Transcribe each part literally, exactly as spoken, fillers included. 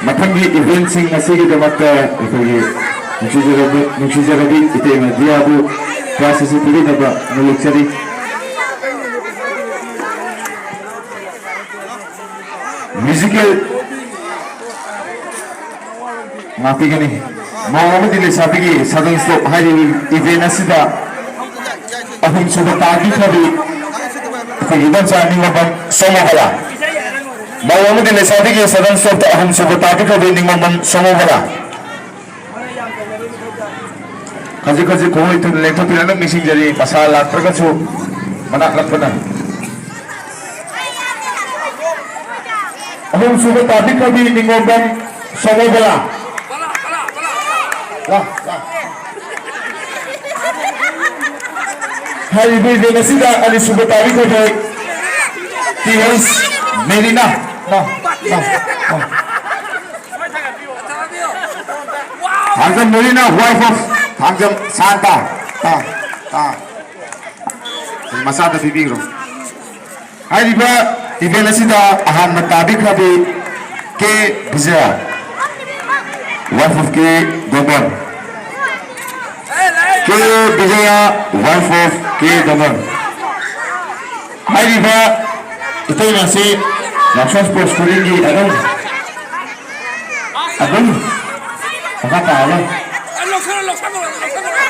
ꯃꯊꯪꯒꯤ ꯏꯚꯦꯟꯠꯁꯤꯡ ꯑꯁꯤꯒꯤꯗꯃꯛꯇ ꯑꯩꯈꯣꯏꯒꯤ ꯅꯨꯡꯁꯤꯖꯔꯕ, ꯅꯨꯡꯁꯤꯖꯔꯕꯤ ꯏꯇꯩꯃ ꯗꯤꯌꯥꯕꯨ ꯄ꯭ꯔꯥꯏꯖ ꯑꯁꯤ ꯄꯤꯕꯤꯅꯕ ꯅꯣꯂꯨꯛꯆꯔꯤ꯫ ꯃ꯭ꯌꯨꯖꯤꯀꯦꯜ ꯉꯥꯛꯄꯤꯒꯅꯤ꯫ ꯃꯧ ꯑꯃꯗꯤ ꯂꯩꯁꯥꯕꯤꯒꯤ ꯁꯗꯟ ꯁ꯭ꯇꯣꯞ ꯍꯥꯏꯔꯤꯕ ꯏꯚꯦꯟꯠ ꯑꯁꯤꯗ ꯑꯍꯨꯝꯁꯨꯕ ꯇꯥꯕꯤꯈ꯭ꯔꯕꯤ ꯑꯩꯈꯣꯏꯒꯤ ꯏꯗꯣꯝꯆꯥ ꯅꯤꯡꯉꯣꯝꯕꯝ ꯁꯣꯃꯣꯕꯂꯥ꯫ ꯃꯧ ꯑꯃꯗꯤ ꯂꯩꯁꯥꯕꯤꯒꯤ ꯁꯗꯟ ꯁ꯭ꯇꯣꯞꯇ ꯑꯍꯨꯝꯁꯨꯕ ꯇꯥꯕꯤꯈ꯭ꯔꯕꯤ ꯅꯤꯡꯉꯣꯝꯕꯝ ꯁꯣꯃꯣꯕꯂꯥ꯫ ꯈꯖꯤꯛ ꯈꯖꯤꯛ ꯈꯣꯡꯑꯣꯏ ꯊꯨꯅ ꯂꯦꯡꯊꯣꯛꯄꯤꯔꯛꯅꯕ ꯅꯤꯡꯁꯤꯡꯖꯔꯤ, ꯃꯁꯥ ꯂꯥꯛꯇ꯭ꯔꯒꯁꯨ ꯃꯅꯥꯛ ꯅꯛꯄꯅ꯫ ꯑꯍꯨꯝꯁꯨꯕ ꯇꯥꯕꯤꯈ꯭ꯔꯕꯤ ꯅꯤꯡꯉꯣꯝꯕꯝ ꯁꯣꯃꯣꯕꯂꯥ꯫ ꯂꯥ, ꯂꯥ꯫ ꯍꯥꯏꯔꯤꯕ ꯏꯚꯦꯟꯠ ꯑꯁꯤꯗ ꯑꯅꯤꯁꯨꯕ ꯇꯥꯕꯤꯈ꯭ꯔꯕꯤ ꯇꯤ ꯑꯦꯁ ꯃꯦꯔꯤꯅꯥ꯫ ꯂꯥ, ꯂꯥ, ꯂꯥ꯫ Thangjam Marina, wife of Thangjam Santa. ꯇꯥ, ꯇꯥ꯫ ꯃꯆꯥꯗ ꯄꯤꯕꯤꯈ꯭ꯔꯣ꯫ ꯍꯥꯏꯔꯤꯕ ꯏꯚꯦꯟꯠ ꯑꯁꯤꯗ ꯑꯍꯥꯟꯕ ꯇꯥꯕꯤꯈ꯭ꯔꯕꯤ ꯀꯦ Bijaya, wife of K ꯗꯣꯃꯣꯟ꯫ K Bijaya, wife of ꯀꯦ ꯗꯣꯃꯣꯟ꯫ ꯍꯥꯏꯔꯤꯕ ꯏꯇꯩꯃ ꯑꯁꯤ ꯌꯥꯎꯁꯪ ꯁ꯭ꯄꯣꯔꯠꯁ ꯈꯨꯗꯤꯡꯒꯤ ꯑꯗꯨꯝ ꯑꯗꯨꯝ ꯃꯈꯥ ꯇꯥꯔꯔꯣꯏ꯫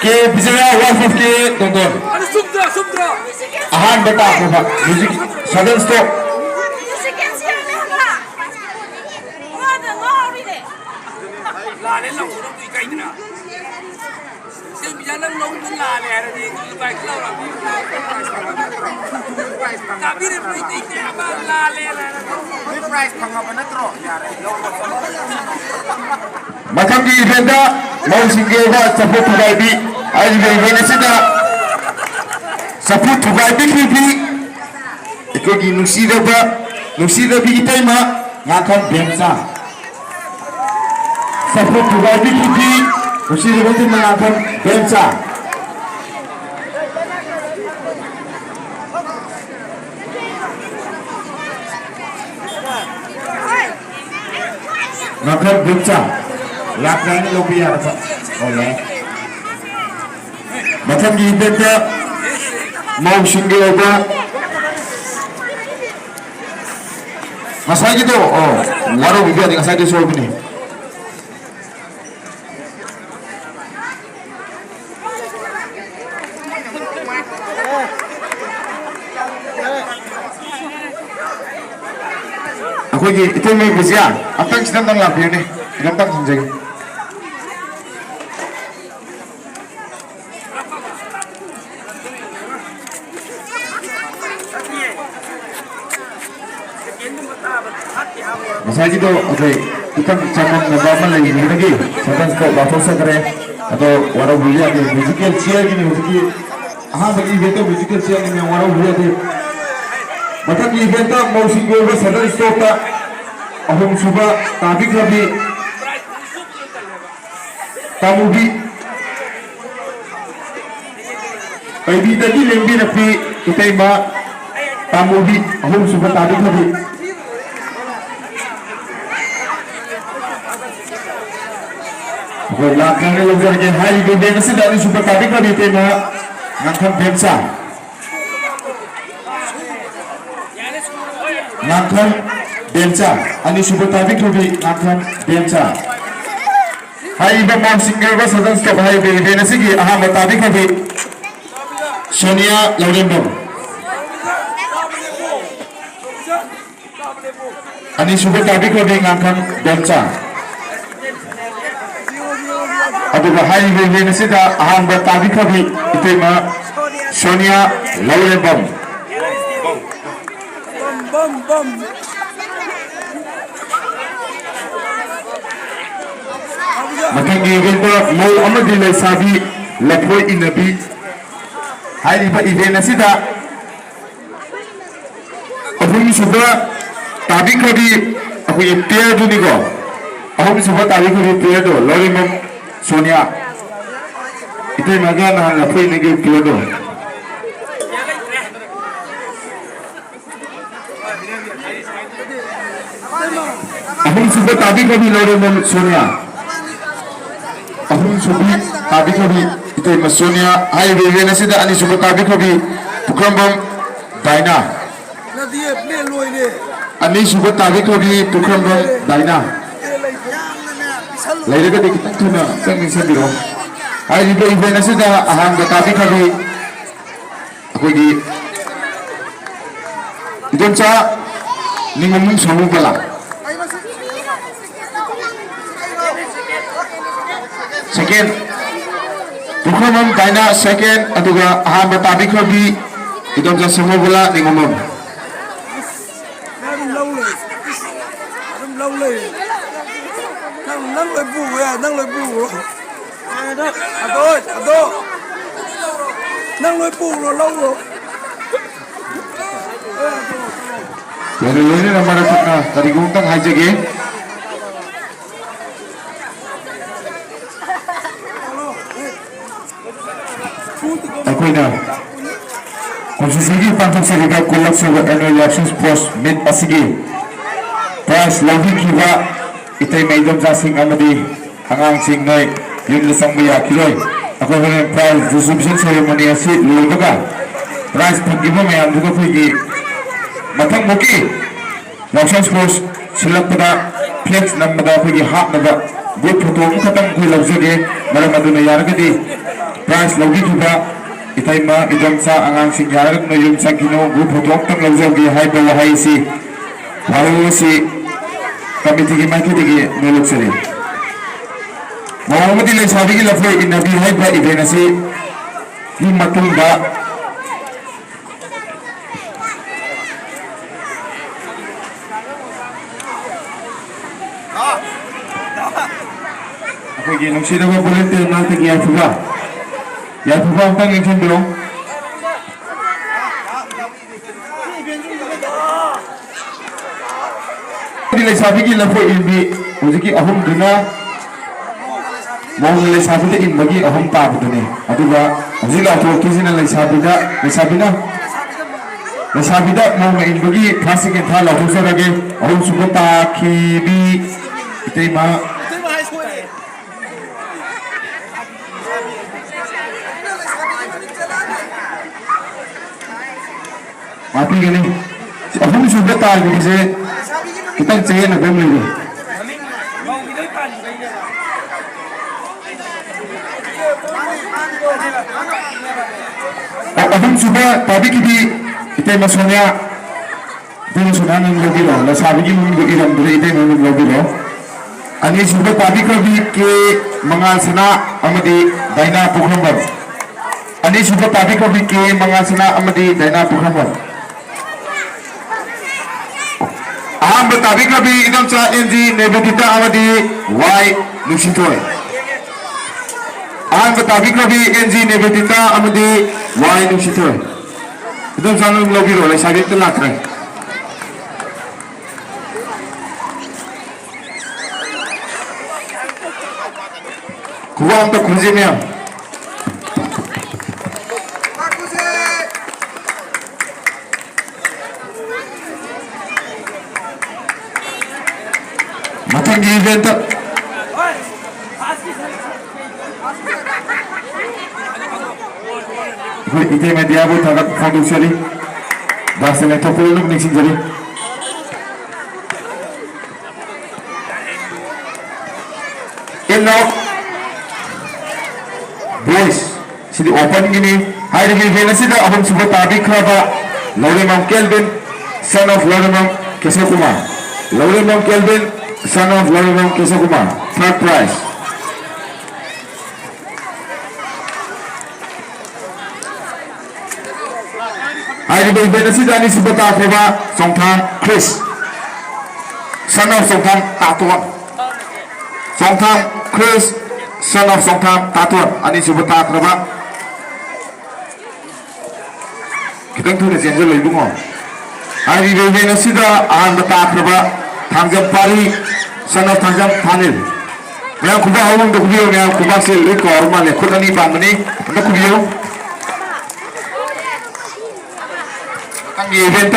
ꯀꯦ ꯕꯤꯖꯌꯥ, wife of ꯀꯦ ꯗꯣꯃꯣꯟ꯫ ꯑꯍꯥꯟꯕ ꯇꯥꯈ꯭ꯔꯕ ꯃ꯭ꯌꯨꯖꯤꯛ ꯁꯗꯟ ꯁ꯭ꯇꯣꯞ꯫ ꯂꯥꯜꯂꯦ ꯂꯥꯎꯊꯣꯔꯛꯇꯣꯏ ꯀꯩꯒꯤꯅꯣ? ꯁꯦꯜ ꯄꯩꯁꯥ ꯅꯪ ꯂꯧꯕ ꯂꯥꯜꯂꯦ ꯍꯥꯏꯔꯗꯤ ꯂꯨꯄꯥ ꯀꯤꯂꯣ ꯂꯥꯛꯄꯤ꯫ ꯇꯥꯕꯤꯔꯤꯕ꯭ꯔꯣ? ꯏꯇꯩ ꯀꯌꯥ ꯑꯃ ꯂꯥꯜꯂꯦꯅ ꯍꯥꯏꯔꯒ꯫ ꯅꯣꯏ ꯄ꯭ꯔꯥꯏꯖ ꯐꯪꯉꯕ ꯅꯠꯇ꯭ꯔꯣ? ꯌꯥꯔꯦ, ꯂꯧꯔꯣ꯫ ꯃꯊꯪꯒꯤ ꯏꯚꯦꯟꯠꯇ ꯃꯧꯁꯤꯡꯒꯤ ꯑꯣꯏꯕ ꯆꯐꯨ ꯊꯨꯒꯥꯏꯕꯤ ꯍꯥꯏꯔꯤꯕ ꯏꯚꯦꯟꯠ ꯑꯁꯤꯗ ꯆꯐꯨ ꯊꯨꯒꯥꯏꯕꯤꯈꯤꯕꯤ ꯑꯩꯈꯣꯏꯒꯤ ꯅꯨꯡꯁꯤꯔꯕ, ꯅꯨꯡꯁꯤꯔꯕꯤ ꯏꯇꯩꯃ ꯉꯥꯈꯝ ꯕꯦꯝꯆꯥ꯫ ꯆꯐꯨ ꯊꯨꯒꯥꯏꯕꯤꯈꯤꯕꯤ ꯅꯨꯡꯁꯤꯔꯕ ꯏꯇꯩꯃ ꯉꯥꯈꯝ ꯕꯦꯝꯆꯥ꯫ ꯉꯥꯡꯊꯝ ꯕꯦꯝꯆꯥ, ꯂꯥꯛ ꯇꯔꯥ ꯍꯦꯟꯅ ꯂꯧꯕ ꯌꯥꯔꯕ? ꯑꯣ, ꯌꯥꯏ꯫ ꯃꯊꯪꯒꯤ event ꯇ ꯃꯧꯁꯤꯡꯒꯤ ꯑꯣꯏꯕ ꯉꯁꯥꯏꯒꯤꯗꯣ, ꯑꯣ, ꯋꯥꯔꯧꯕꯤꯕ ꯌꯥꯗꯦ, ꯉꯁꯥꯏꯗꯩ ꯁꯣꯏꯕꯅꯤ꯫ ꯑꯩꯈꯣꯏꯒꯤ ꯏꯇꯩꯃ ꯕꯤꯖꯤꯌꯥ, ꯑꯝꯇꯪ ꯁꯤꯗ ꯑꯝꯇꯪ ꯂꯥꯛꯄꯤꯌꯨꯅꯦ, ꯀꯩꯅꯣꯝꯇꯪ ꯍꯪꯖꯒꯦ꯫ ꯉꯁꯥꯏꯒꯤꯗꯣ ꯑꯩꯈꯣꯏ ꯈꯤꯇꯪ ꯆꯃꯝꯅꯕ ꯑꯃ ꯂꯩꯕꯗꯒꯤ sentence ꯇꯣ ꯂꯥꯎꯊꯣꯛꯆꯈ꯭ꯔꯦ꯫ ꯑꯗꯣ ꯋꯥꯔꯧꯕꯤꯕ ꯌꯥꯗꯦ, musical chair ꯒꯤꯅꯤ ꯍꯧꯖꯤꯛꯀꯤ ꯑꯍꯥꯟꯕꯒꯤ event ꯇꯣ, musical chair ꯒꯤꯅꯤ, ꯋꯥꯔꯧꯕꯤꯕ ꯌꯥꯗꯦ꯫ ꯃꯊꯪꯒꯤ event ꯇ ꯃꯧꯁꯤꯡꯒꯤ ꯑꯣꯏꯕ sudden stroke ꯇ ꯑꯍꯨꯝꯁꯨꯕ ꯇꯥꯕꯤꯈ꯭ꯔꯕꯤ ꯄꯥꯝꯃꯨꯕꯤ, ꯄꯥꯏꯕꯤꯗꯒꯤ ꯂꯦꯡꯕꯤꯔꯛꯄꯤ ꯏꯇꯩꯃ ꯄꯥꯝꯃꯨꯕꯤ, ꯑꯍꯨꯝꯁꯨꯕ ꯇꯥꯕꯤꯈ꯭ꯔꯕꯤ꯫ ꯑꯩꯈꯣꯏ ꯂꯥꯛ ꯈꯔ ꯂꯧꯖꯔꯒꯦ꯫ ꯍꯥꯏꯔꯤꯕ event ꯑꯁꯤꯗ ꯑꯅꯤꯁꯨꯕ ꯇꯥꯕꯤꯈ꯭ꯔꯕꯤ ꯏꯇꯩꯃ ꯉꯥꯡꯊꯝ ꯕꯦꯝꯆꯥ꯫ ꯉꯥꯡꯊꯝ ꯕꯦꯝꯆꯥ, ꯑꯅꯤꯁꯨꯕ ꯇꯥꯕꯤꯈ꯭ꯔꯕꯤ ꯉꯥꯡꯊꯝ ꯕꯦꯝꯆꯥ꯫ ꯍꯥꯏꯔꯤꯕ ꯃꯧꯁꯤꯡꯒꯤ ꯑꯣꯏꯕ sudden stroke ꯍꯥꯏꯔꯤꯕ event ꯑꯁꯤꯒꯤ ꯑꯍꯥꯟꯕ ꯇꯥꯕꯤꯈ꯭ꯔꯕꯤ ꯁꯣꯅꯤꯌꯥ ꯂꯧꯔꯦꯝꯕꯝ꯫ ꯑꯅꯤꯁꯨꯕ ꯇꯥꯕꯤꯈ꯭ꯔꯕꯤ ꯉꯥꯡꯊꯝ ꯕꯦꯝꯆꯥ꯫ ꯑꯗꯨꯒ ꯍꯥꯏꯔꯤꯕ event ꯑꯁꯤꯗ ꯑꯍꯥꯟꯕ ꯇꯥꯕꯤꯈ꯭ꯔꯕꯤ ꯏꯇꯩꯃ ꯁꯣꯅꯤꯌꯥ ꯂꯧꯔꯦꯝꯕꯝ꯫ ꯃꯊꯪꯒꯤ event ꯇ ꯃꯧ ꯑꯃꯗꯤ ꯂꯩꯁꯥꯕꯤ ꯂꯐꯣꯏ ꯏꯟꯅꯕꯤ꯫ ꯍꯥꯏꯔꯤꯕ event ꯑꯁꯤꯗ ꯑꯍꯨꯝꯁꯨꯕ ꯇꯥꯕꯤꯈ꯭ꯔꯕꯤ ꯑꯩꯈꯣꯏꯒꯤ pair ꯗꯨꯅꯤꯀꯣ꯫ ꯑꯍꯨꯝꯁꯨꯕ ꯇꯥꯕꯤꯈ꯭ꯔꯕꯤ pair ꯗꯣ ꯂꯧꯔꯦꯝꯕꯝ ꯁꯣꯅꯤꯌꯥ꯫ ꯏꯇꯩꯃꯒ ꯅꯍꯥꯟ ꯂꯐꯣꯏ ꯏꯟꯅꯈꯤꯕ pair ꯗꯣ꯫ ꯑꯍꯨꯝꯁꯨꯕ ꯇꯥꯕꯤꯈ꯭ꯔꯕꯤ ꯂꯧꯔꯦꯝꯕꯝ ꯁꯣꯅꯤꯌꯥ꯫ ꯑꯍꯨꯝꯁꯨꯕꯤ ꯇꯥꯕꯤꯈ꯭ꯔꯕꯤ ꯏꯇꯩꯃ ꯁꯣꯅꯤꯌꯥ꯫ ꯍꯥꯏꯔꯤꯕ event ꯑꯁꯤꯗ ꯑꯅꯤꯁꯨꯕ ꯇꯥꯕꯤꯈ꯭ꯔꯕꯤ ꯄꯨꯈ꯭ꯔꯝꯕꯝ ꯗꯥꯏꯅꯥ꯫ ꯑꯅꯤꯁꯨꯕ ꯇꯥꯕꯤꯈ꯭ꯔꯕꯤ ꯄꯨꯈ꯭ꯔꯝꯕꯝ ꯗꯥꯏꯅꯥ꯫ ꯂꯩꯔꯒꯗꯤ ꯈꯤꯇꯪ ꯊꯨꯅ ꯑꯝꯇꯪ ꯅꯤꯡꯁꯤꯡꯕꯤꯔꯛꯑꯣ꯫ ꯍꯥꯏꯔꯤꯕ event ꯑꯁꯤꯗ ꯑꯍꯥꯟꯕ ꯇꯥꯕꯤꯈ꯭ꯔꯕꯤ ꯑꯩꯈꯣꯏꯒꯤ ꯏꯗꯣꯝꯆꯥ ꯅꯤꯡꯉꯣꯝꯕꯝ ꯁꯣꯃꯣꯕꯂꯥ꯫ Second, ꯄꯨꯈ꯭ꯔꯝꯕꯝ ꯗꯥꯏꯅꯥ second, ꯑꯗꯨꯒ ꯑꯍꯥꯟꯕ ꯇꯥꯕꯤꯈ꯭ꯔꯕꯤ ꯏꯗꯣꯝꯆꯥ ꯁꯣꯃꯣꯕꯂꯥ ꯅꯤꯡꯉꯣꯝꯕꯝ꯫ ꯅꯪ ꯑꯗꯨꯝ ꯂꯧ ꯂꯩ꯫ ꯑꯗꯨꯝ ꯂꯧ ꯂꯩ꯫ ꯅꯪ, ꯅꯪ ꯂꯣꯏ ꯄꯨꯈ꯭ꯔꯣ ꯌꯥꯔꯦ, ꯅꯪ ꯂꯣꯏ ꯄꯨꯈ꯭ꯔꯣ꯫ ꯑꯗꯣ, ꯑꯗꯣ꯫ ꯅꯪ ꯂꯣꯏ ꯄꯨꯈ꯭ꯔꯣ, ꯂꯧꯈ꯭ꯔꯣ꯫ ꯂꯣꯏꯅ ꯂꯣꯏꯅꯅ ꯃꯔꯛ ꯊꯠꯅ ꯀꯔꯤꯒꯨꯝꯕ ꯑꯝꯇꯪ ꯍꯥꯏꯖꯒꯦ꯫ ꯑꯩꯈꯣꯏꯅ ꯀꯣꯟꯁꯇꯤꯇ꯭ꯌꯨꯁꯟꯒꯤ ꯄꯥꯡꯊꯣꯛꯆꯔꯤꯕ ꯀꯨꯟꯂꯛ ꯁꯨꯕ annual livestock sports meet ꯑꯁꯤꯒꯤ prize ꯂꯧꯕꯤꯈꯤꯕ ꯏꯇꯩꯃ ꯏꯗꯣꯝꯆꯥꯁꯤꯡ ꯑꯃꯗꯤ ꯑꯉꯥꯡꯁꯤꯡ ꯅꯣꯏ ꯌꯨꯝꯗ ꯆꯪꯕ ꯌꯥꯈꯤꯔꯣꯏ꯫ ꯑꯩꯈꯣꯏ ꯍꯣꯔꯦꯟ prize distribution ceremony ꯑꯁꯤ ꯂꯣꯏꯕꯒ prize ꯐꯪꯈꯤꯕ ꯃꯌꯥꯝꯗꯨꯒ ꯑꯩꯈꯣꯏꯒꯤ ꯃꯊꯪꯃꯨꯛꯀꯤ ꯌꯥꯎꯁꯪ sports ꯁꯤꯜꯂꯛꯄꯗ flex ꯅꯝꯕꯗ ꯑꯩꯈꯣꯏꯒꯤ ꯍꯥꯞꯅꯕ group photo ꯑꯃꯈꯛꯇꯪ ꯑꯩꯈꯣꯏ ꯂꯧꯖꯒꯦ꯫ ꯃꯔꯝ ꯑꯗꯨꯅ ꯌꯥꯔꯒꯗꯤ prize ꯂꯧꯕꯤꯈꯤꯕ ꯏꯇꯩꯃ, ꯏꯗꯣꯝꯆꯥ, ꯑꯉꯥꯡꯁꯤꯡ ꯌꯥꯔꯒ ꯅꯣꯏ ꯌꯨꯝ ꯆꯪꯈꯤꯅꯨ, group photo ꯑꯃꯈꯛꯇꯪ ꯂꯧꯖꯒꯦ ꯍꯥꯏꯕ ꯋꯥꯍꯩ ꯑꯁꯤ, ꯋꯥꯍꯩ ꯑꯁꯤ committeeꯒꯤ ꯃꯥꯏꯀꯩꯗꯒꯤ ꯅꯣꯂꯨꯛꯆꯔꯤ꯫ ꯃꯧ ꯑꯃꯗꯤ ꯂꯩꯁꯥꯕꯤꯒꯤ ꯂꯐꯣꯏ ꯏꯟꯅꯕꯤ ꯍꯥꯏꯕ event ꯑꯁꯤꯒꯤ ꯃꯇꯨꯡꯗ ꯑꯩꯈꯣꯏꯒꯤ ꯅꯨꯡꯁꯤꯔꯕ volunteer ꯃꯅꯥꯛꯇꯒꯤ ꯌꯥꯏꯐꯕ, ꯌꯥꯏꯐꯕ ꯑꯝꯇꯪ ꯂꯦꯡꯁꯤꯟꯕꯤꯔꯣ꯫ ꯂꯩꯁꯥꯕꯤꯒꯤ ꯂꯐꯣꯏ ꯏꯟꯕꯤ ꯍꯧꯖꯤꯛꯀꯤ ꯑꯍꯨꯝꯗꯨꯅ ꯃꯧꯅ ꯂꯩꯁꯥꯕꯤꯗ ꯏꯟꯕꯒꯤ ꯑꯍꯨꯝ ꯇꯥꯕꯗꯨꯅꯤ꯫ ꯑꯗꯨꯒ ꯍꯧꯖꯤꯛ ꯂꯥꯎꯊꯣꯛꯇꯣꯏꯁꯤꯅ ꯂꯩꯁꯥꯕꯤꯗ, ꯂꯩꯁꯥꯕꯤꯅ ꯂꯩꯁꯥꯕꯤꯗ ꯃꯧꯅ ꯏꯟꯕꯒꯤ first second third ꯂꯥꯎꯊꯣꯛꯆꯔꯒꯦ꯫ ꯑꯍꯨꯝꯁꯨꯕ ꯇꯥꯈꯤꯕꯤ ꯏꯇꯩꯃ꯫ ꯉꯥꯛꯄꯤꯒꯅꯤ꯫ ꯑꯍꯨꯝꯁꯨꯕ ꯇꯥꯈꯤꯕꯁꯦ ꯈꯤꯇꯪ ꯆꯌꯦꯠꯅꯕ ꯑꯃ ꯂꯩꯔꯦ꯫ ꯑꯍꯨꯝꯁꯨꯕ ꯇꯥꯕꯤꯈꯤꯕꯤ ꯏꯇꯩꯃ ꯁꯣꯅꯤꯌꯥ꯫ ꯏꯇꯩꯃ ꯁꯣꯅꯤꯌꯥ, ꯅꯪ ꯂꯧꯕꯤꯔꯣ꯫ ꯂꯩꯁꯥꯕꯤꯒꯤ ꯃꯃꯤꯡꯗꯣ ꯏꯔꯝꯗ꯭ꯔꯦ, ꯏꯇꯩꯃ ꯅꯪ ꯂꯧꯕꯤꯔꯣ꯫ ꯑꯅꯤꯁꯨꯕ ꯇꯥꯕꯤꯈ꯭ꯔꯕꯤ ꯀꯦ ꯃꯉꯥꯜ ꯁꯅꯥ ꯑꯃꯗꯤ ꯗꯥꯏꯅꯥ ꯄꯨꯈ꯭ꯔꯝꯕꯝ꯫ ꯑꯅꯤꯁꯨꯕ ꯇꯥꯕꯤꯈ꯭ꯔꯕꯤ ꯀꯦ ꯃꯉꯥꯜ ꯁꯅꯥ ꯑꯃꯗꯤ ꯗꯥꯏꯅꯥ ꯄꯨꯈ꯭ꯔꯝꯕꯝ꯫ ꯑꯍꯥꯟꯕ ꯇꯥꯕꯤꯈ꯭ꯔꯕꯤ ꯏꯗꯣꯝꯆꯥ ꯑꯦꯟ ꯖꯤ ꯅꯦꯕꯦꯗꯤꯇꯥ ꯑꯃꯗꯤ ꯋꯥꯏ ꯅꯨꯡꯁꯤꯊꯣꯏ꯫ ꯑꯍꯥꯟꯕ ꯇꯥꯕꯤꯈ꯭ꯔꯕꯤ ꯑꯦꯟ ꯖꯤ ꯅꯦꯕꯦꯗꯤꯇꯥ ꯑꯃꯗꯤ ꯋꯥꯏ ꯅꯨꯡꯁꯤꯊꯣꯏ꯫ ꯏꯗꯣꯝꯆꯥ ꯑꯗꯨꯝ ꯂꯧꯕꯤꯔꯣ, ꯂꯩꯁꯥꯕꯤ ꯑꯝꯇ ꯂꯥꯛꯇ꯭ꯔꯦ꯫ ꯈꯨꯕꯥꯛ ꯑꯝꯇ ꯈꯨꯔꯨꯝꯁꯦ ꯃꯌꯥꯝ꯫ ꯃꯊꯪꯒꯤ event ꯑꯩꯈꯣꯏ ꯏꯇꯩ ꯃꯦꯗꯤꯌꯥꯕꯨ ꯊꯥꯒꯠꯄ ꯐꯣꯡꯗꯣꯛꯆꯔꯤ꯫ ꯗꯥꯁꯇ ꯂꯦꯡꯊꯣꯛꯄ ꯂꯣꯏꯅꯃꯛ ꯅꯤꯡꯁꯤꯡꯖꯔꯤ꯫ ꯏꯟꯅꯣ ꯕꯣꯏꯁ꯫ ꯁꯤꯗꯤ open ꯒꯤꯅꯤ꯫ ꯍꯥꯏꯔꯤꯕ event ꯑꯁꯤꯗ ꯑꯍꯨꯝꯁꯨꯕ ꯇꯥꯕꯤꯈ꯭ꯔꯕ Laurembam Kelvin, son of Laurembam Kesho Kumar. Laurembam Kelvin, son of Laurembam Kesho Kumar, third prize꯫ ꯍꯥꯏꯔꯤꯕ event ꯑꯁꯤꯗ ꯑꯅꯤꯁꯨꯕ ꯇꯥꯈ꯭ꯔꯕ ꯆꯣꯡꯊꯥꯝ ꯈ꯭ꯔꯤꯁ, son of Chongtham ꯇꯥꯇꯣꯟ꯫ Chongtham ꯈ꯭ꯔꯤꯁ, son of ꯆꯣꯡꯊꯥꯝ ꯇꯥꯇꯣꯟ, ꯑꯅꯤꯁꯨꯕ ꯇꯥꯈ꯭ꯔꯕ꯫ ꯈꯤꯇꯪ ꯊꯨꯅ ꯆꯦꯟꯁꯤꯜꯂꯨ ꯏꯕꯨꯡꯉꯣ꯫ ꯍꯥꯏꯔꯤꯕ event ꯑꯁꯤꯗ ꯑꯍꯥꯟꯕ ꯇꯥꯈ꯭ꯔꯕ ꯊꯥꯡꯖꯝ ꯄꯥꯔꯤ, son of ꯊꯥꯡꯖꯝ ꯊꯥꯅꯤꯜ꯫ ꯃꯌꯥꯝ ꯈꯨꯕꯥꯛ ꯍꯧꯕ ꯑꯝꯇ ꯈꯨꯕꯤꯌꯨ, ꯃꯌꯥꯝ ꯈꯨꯕꯥꯛꯁꯦ ꯂꯣꯏ ꯀꯥꯎꯔ ꯃꯥꯜꯂꯦ, ꯈꯨꯠ ꯑꯅꯤ ꯄꯥꯟꯕꯅꯤ, ꯑꯝꯇ ꯈꯨꯕꯤꯌꯨ꯫ Event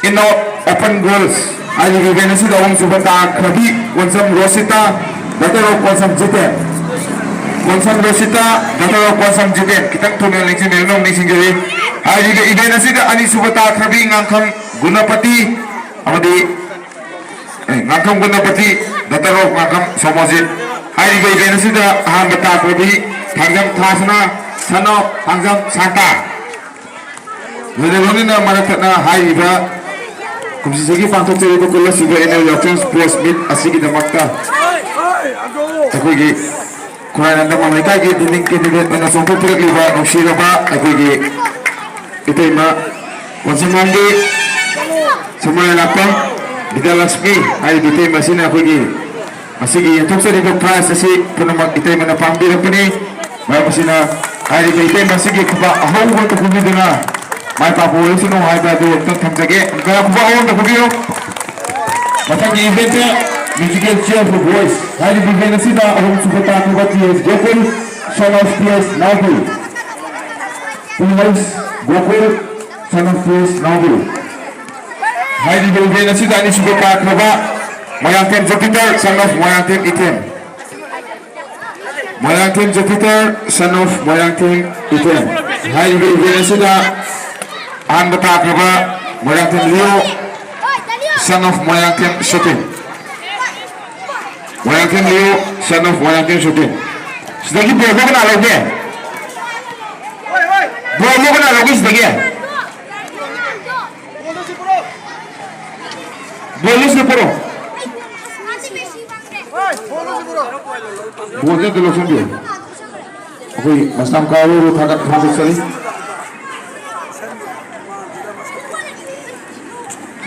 ꯏꯟ ꯑꯣꯄꯟ ꯒꯔꯜꯁ ꯍꯥꯏꯔꯤꯕ event ꯑꯁꯤꯗ ꯑꯍꯨꯝꯁꯨꯕ ꯇꯥꯈ꯭ꯔꯕꯤ Konsam ꯔꯣꯁꯤꯇꯥ, daughter of Konsam Jiten. Konsam ꯔꯣꯁꯤꯇꯥ, daughter of Konsam Jiten. ꯈꯤꯇꯪ ꯊꯨꯅ ꯅꯤꯡꯁꯤꯡꯕꯤꯔꯝꯃꯨ, ꯅꯤꯡꯁꯤꯡꯖꯔꯤ꯫ ꯍꯥꯏꯔꯤꯕ event ꯑꯁꯤꯗ ꯑꯅꯤꯁꯨꯕ ꯇꯥꯈ꯭ꯔꯕꯤ ꯉꯥꯡꯈꯝ ꯒꯨꯅꯄꯇꯤ ꯑꯃꯗꯤ, ꯑꯦ, ꯉꯥꯡꯈꯝ ꯒꯨꯅꯄꯇꯤ, daughter of ꯉꯥꯡꯈꯝ ꯁꯣꯃꯣꯖꯤꯠ꯫ ꯍꯥꯏꯔꯤꯕ event ꯑꯁꯤꯗ ꯑꯍꯥꯟꯕ ꯇꯥꯈ꯭ꯔꯕꯤ ꯊꯥꯡꯖꯝ ꯊꯥꯁꯅꯥ, son of ꯊꯥꯡꯖꯝ ꯁꯥꯟꯇꯥ꯫ ꯂꯣꯏꯅ ꯂꯣꯏꯅꯅ ꯃꯔꯛ ꯊꯠꯅ ꯍꯥꯏꯔꯤꯕ ꯀꯨꯝꯁꯤꯁꯤꯒꯤ ꯄꯥꯡꯊꯣꯛꯆꯔꯤꯕ ꯀꯨꯜ ꯑꯁꯤꯕ annual ꯌꯥꯎꯁꯪ sports meet ꯑꯁꯤꯒꯤꯗꯃꯛꯇ ꯑꯩꯈꯣꯏꯒꯤ ꯈꯨꯔꯥꯏ ꯅꯟꯗ ꯃꯃꯩꯀꯥꯏꯒꯤ winning candidate ꯑꯣꯏꯅ ꯆꯣꯡꯊꯣꯛꯄꯤꯔꯛꯂꯤꯕ ꯅꯨꯡꯁꯤꯔꯕ ꯑꯩꯈꯣꯏꯒꯤ ꯏꯇꯩꯃ ꯀꯣꯟꯁꯝꯂꯣꯝꯒꯤ ꯁꯃꯥꯏ ꯂꯥꯛꯄ ꯕꯤꯗ꯭ꯌꯥꯂꯛꯁꯃꯤ ꯍꯥꯏꯔꯤꯕ ꯏꯇꯩꯃ ꯑꯁꯤꯅ ꯑꯩꯈꯣꯏꯒꯤ ꯃꯁꯤꯒꯤ ꯌꯦꯟꯊꯣꯛꯆꯔꯤꯕ prize ꯑꯁꯤ ꯄꯨꯝꯅꯃꯛ ꯏꯇꯩꯃꯅ ꯄꯥꯡꯕꯤꯔꯛꯄꯅꯤ꯫ ꯃꯔꯝ ꯑꯁꯤꯅ ꯍꯥꯏꯔꯤꯕ ꯏꯇꯩꯃ ꯑꯁꯤꯒꯤ ꯈꯨꯕꯥꯛ ꯑꯍꯧꯕ ꯇꯧꯕꯤꯗꯨꯅ ꯃꯥꯏ ꯄꯥꯛꯄ ꯑꯣꯏꯔꯁꯅꯨ ꯍꯥꯏꯕ ꯑꯗꯨ ꯑꯝꯇꯪ ꯊꯝꯖꯒꯦ꯫ ꯑꯃꯨꯛꯀ ꯈꯨꯕꯥꯛ ꯑꯍꯧꯕ ꯇꯧꯕꯤꯌꯨ꯫ ꯃꯊꯪꯒꯤ event musical chair for boys ꯍꯥꯏꯔꯤꯕ event ꯑꯁꯤꯗ ꯑꯍꯨꯝꯁꯨꯕ ꯇꯥꯈ꯭ꯔꯕ T S Gokul, son of T S Naobu. T S Gokul, son of T S Naobu. ꯍꯥꯏꯔꯤꯕ event ꯑꯁꯤꯗ ꯑꯅꯤꯁꯨꯕ ꯇꯥꯈ꯭ꯔꯕ Moirangthem Jupiter, son of Moirangthem Ithem. Moirangthem Jupiter, son of Moirangthem Ithem. ꯍꯥꯏꯔꯤꯕ event ꯑꯁꯤꯗ ꯑꯍꯥꯟꯕ ꯇꯥꯈ꯭ꯔꯕ Moirangthem ꯂꯤꯌꯣ, son of Moirangthem ꯁꯣꯇꯦꯟ꯫ Moirangthem ꯂꯤꯌꯣ, son of Moirangthem ꯁꯣꯇꯦꯟ꯫ ꯁꯤꯗꯒꯤ ballꯗꯣ ꯀꯅꯥ ꯂꯧꯒꯦ? Ballꯗꯣ ꯀꯅꯥ ꯂꯧꯒꯦ ꯁꯤꯗꯒꯤ? Ballꯗꯣ ꯁꯤꯗ ꯄꯨꯔꯛꯑꯣ꯫ Ballꯗꯣ ꯑꯝꯇ ꯂꯧꯁꯤꯟꯕꯤꯌꯨ꯫ ꯑꯩꯈꯣꯏ ꯃꯁꯥ ꯀꯥꯔꯣꯏ ꯊꯥꯒꯠ ꯐꯣꯡꯗꯣꯛꯆꯔꯤ꯫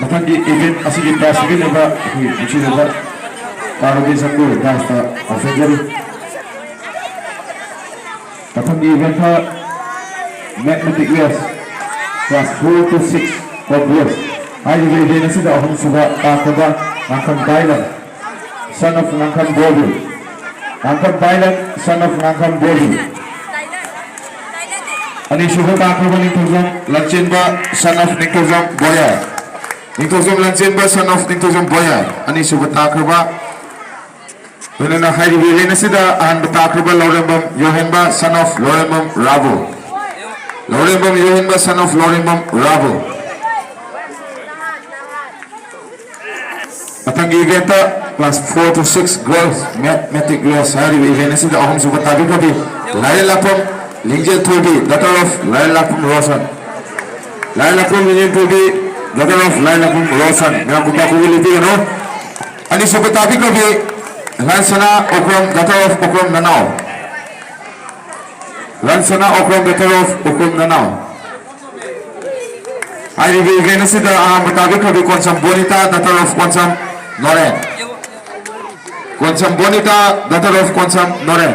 ꯃꯊꯪꯒꯤ event ꯑꯁꯤꯒꯤ prize ꯄꯤꯕꯤꯅꯕ ꯑꯩꯈꯣꯏ ꯅꯨꯡꯁꯤꯖꯕ ꯄꯥꯔꯣꯗꯤ ꯁꯪꯒꯨ dance ꯇ ꯂꯥꯎꯁꯤꯟꯖꯔꯤ꯫ ꯃꯊꯪꯒꯤ event ꯇ mathematics class four to six of boys ꯍꯥꯏꯔꯤꯕ event ꯑꯁꯤꯗ ꯑꯍꯨꯝꯁꯨꯕ ꯇꯥꯈ꯭ꯔꯕ ꯉꯥꯡꯈꯝ ꯕꯥꯏꯂꯟ, son of ꯉꯥꯡꯈꯝ Bobby. ꯉꯥꯡꯈꯝ ꯕꯥꯏꯂꯟ, son of ꯉꯥꯡꯈꯝ Bobby. ꯑꯅꯤꯁꯨꯕ ꯇꯥꯈ꯭ꯔꯕ ꯅꯤꯡꯊꯧꯖꯝ ꯂꯟꯆꯦꯟꯕ, son of Ningthoujam ꯕꯣꯌꯥ꯫ Ningthoujam ꯂꯟꯆꯦꯟꯕ, son of ꯅꯤꯡꯊꯧꯖꯝ ꯕꯣꯌꯥ꯫ ꯑꯅꯤꯁꯨꯕ ꯇꯥꯈ꯭ꯔꯕ꯫ ꯂꯣꯏꯅꯅ ꯍꯥꯏꯔꯤꯕ event ꯑꯁꯤꯗ ꯑꯍꯥꯟꯕ ꯇꯥꯈ꯭ꯔꯕ ꯂꯧꯔꯦꯝꯕꯝ ꯌꯣꯍꯦꯟꯕ, son of Laurembam ꯔꯥꯕꯨ꯫ Laurembam ꯌꯣꯍꯦꯟꯕ, son of ꯂꯧꯔꯦꯝꯕꯝ ꯔꯥꯕꯨ꯫ ꯃꯊꯪꯒꯤ event class four to six girls math-, matric girls ꯍꯥꯏꯔꯤꯕ event ꯑꯁꯤꯗ ꯑꯍꯨꯝꯁꯨꯕ ꯇꯥꯕꯤꯈ꯭ꯔꯕꯤ ꯂꯥꯏꯔꯦꯜꯂꯥꯛꯄꯝ ꯂꯤꯡꯖꯦꯜ ꯊꯣꯏꯕꯤ, daughter of ꯂꯥꯏꯔꯦꯜꯂꯥꯛꯄꯝ ꯔꯣꯁꯟ꯫ ꯂꯥꯏꯔꯦꯜꯂꯥꯛꯄꯝ ꯂꯤꯡꯖꯦꯜ ꯊꯣꯏꯕꯤ, daughter of ꯂꯥꯏꯔꯦꯜꯂꯥꯛꯄꯝ ꯔꯣꯁꯟ꯫ ꯃꯌꯥꯝ ꯈꯨꯄꯥꯛ ꯈꯨꯕꯤ ꯂꯦꯞꯄꯤꯒꯅꯨ꯫ ꯑꯅꯤꯁꯨꯕ ꯇꯥꯕꯤꯈ꯭ꯔꯕꯤ ꯂꯥꯟꯁꯅꯥ ꯑꯣꯀ꯭ꯔꯝ, daughter of ꯑꯣꯀ꯭ꯔꯝ ꯅꯅꯥꯎ꯫ ꯂꯥꯟꯁꯅꯥ ꯑꯣꯀ꯭ꯔꯝ, daughter of ꯑꯣꯀ꯭ꯔꯝ ꯅꯅꯥꯎ꯫ ꯍꯥꯏꯔꯤꯕ event ꯑꯁꯤꯗ ꯑꯍꯥꯟꯕ ꯇꯥꯕꯤꯈ꯭ꯔꯕꯤ Konsam ꯕꯣꯅꯤꯇꯥ, daughter of Konsam Noren. Konsam ꯕꯣꯅꯤꯇꯥ, daughter of Konsam Noren.